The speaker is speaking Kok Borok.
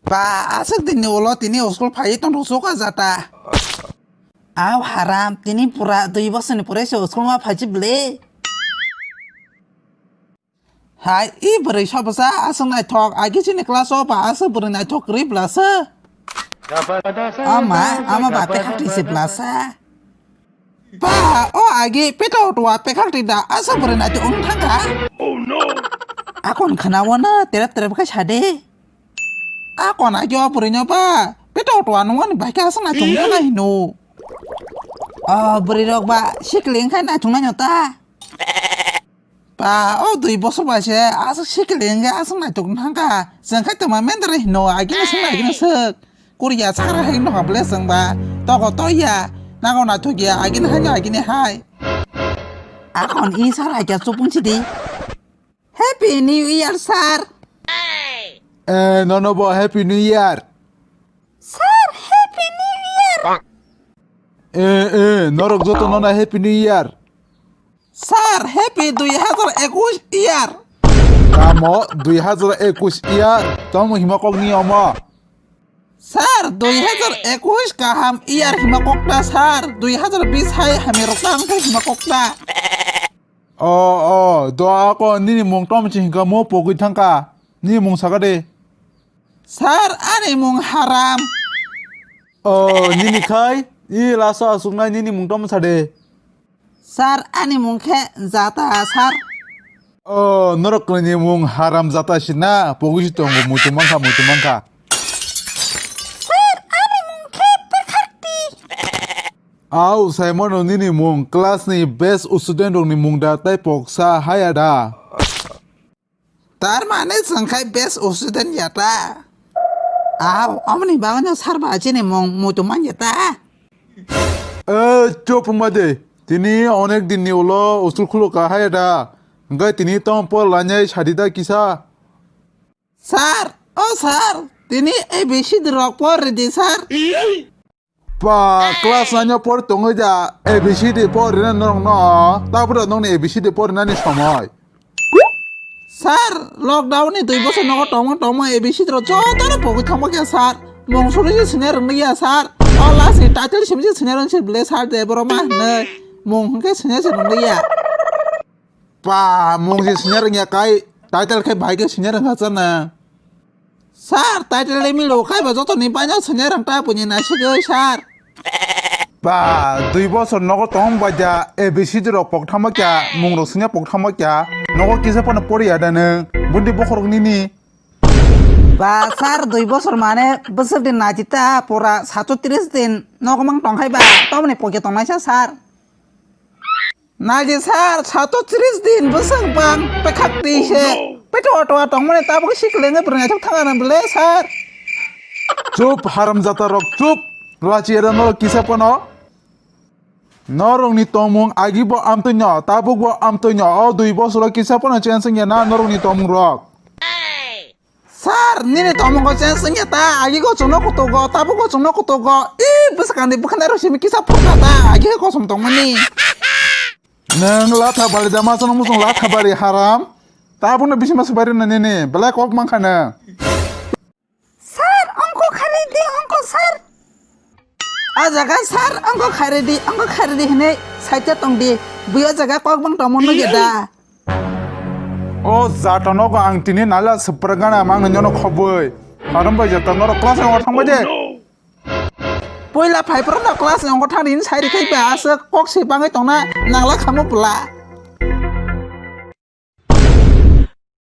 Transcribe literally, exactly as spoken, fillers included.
Ba, aswk dinni ulo tini school phaiwi tongthok suka jata. Aw haram, tini pura dui bosorni pore se school ma phaiji bwle. Hai, i bwrwi sobosa aswk naithok, agi chini class o ba aswk bwrwi naithok kwrwi bwlasa. Ama, ama ba pekhak twi se bwlasa. Ba, o agi peto twa pekhak twi da aswk bwrwi naithok wng thangkha. Akon khana wana terep terep khai sade. Akon agi o bwrwi no ba peto twa nungani bai khe aswk naithok wng thangkha hino. O bwrwi rok ba sikli wng khai naithok nai no ta. Ba, o dui bosor bai se aswk sikili wngkhe aswk naithok wng thangkha. Chwng khai tongma mendari hino, agini swk, agini swk. Kuriya sakra hai wngkha bwle chwng ba. Togo toya, nago naithok ya, agini hai no agini hai. Akon i sar hai kya chupung sidi. Happy New Year, sir. Eh, nono bo Happy New Year. Sir, Happy New Year. Eh, eh, norok joto nono Happy New Year. Sir, happy dui hazar ekush year. Tamo dui hazar ekush year? Tamo hima kok ni omo? Sir, dui hazar ekush kaham year hima kok ta, sir. Dui hazar bis hai hami rok tang khe hima kok ta. O, o, do ako nini mung tom chi hingka mo pogwi thangka. Nini mung saka de. Sir, ani mung haram. O, nini khai? I laso asuknai nini mung tom sa de. Sir, ani mung khe Jata, sir. O, norok ni mung haram jata si na, pogwi si tongo, muitu mankha, muitu mankha. Sir, ani mung khe Pekhakti. Au, Simon, nini mung class ni best student rok ni mung da tai poksa haya da. Tar mane chwng khai best student ya ta. Au, omoni bagwino sir ba chini mung muitu man ya ta. Eh, chop ma de. Tini onek din ni ulo usul khulo ka hai da. Hingke tini tong por lanyai sadi da kisa. Sir, o sir, tini A B C D rok por ridi sir. Pa, class nine o por tongoi da A B C D por rina norok no. Tabura nongni A B C D por rinani somoi. Sir, lockdown ni dui bosor nogo tongma tongma A B C D rok joto no pogwi thangma khe sir. Mung suri se sini rwngya sir. O last ni title simi se sini rwng se ble sir de boro ma hwnwi. Mung hwnkhe sini se rwngya. Pa, mung se sini rwngya kai title khe bai khe sini rwngha chana. Sir, title le milo khai ba joto ni baino sini rwng ta puni na sigoi sir. Ba, dui bosor nogo tong bai da A B C D rok pok thangma kya, mung rok sini pok thangma kya. Nogo kisa phano pori ya da nung. Bundi bokhorok nini. Ba, sir, dui bosor mane bosor din naji ta pura sato tris din nogo mang tong khai ba. Tomoni pokya tong nai sa sir. Naji sir, sato tris din bwswk bang pekhak twi se. Peto oto tongmani tabuk siklenge bwrwng naithok thang anw bwle sir. Chup, haram jata rok, chup. Lachi era norok kisa phano. Norokni tongmung agi bo amtwino, tabuk bo amtwino. O dui bosoro kisa phano change wngya na norokni tongmung rok. Sir, nini tongmungo change wngya ta, agi go chwngno kutugo, tabuk go chwngno kutugo. I bwsakangni bwkhanai rok simi kisa phukna ta, agi he kosom tongmani. Nwng latha bari da ma chwngno muchung latha bari haram. Tabukno bisima swbai rwna nini, belai kok mankha nwng. Sir, ongko kharidi, ongko sir. A jaga sir, ongko kharidi, ongko kharidi hinwi saite tongdi. Bui o jaga kok bang tongmo nugya da. O jata nogo ang tini naila swpra gana mang nini no khoboi. Haram bai jata norok class ni ongor thangbai de. Puila phai phoro no class ni ongor thang rini sai rikhai ba aswk kok se bangwi tongna nangla khamu pla.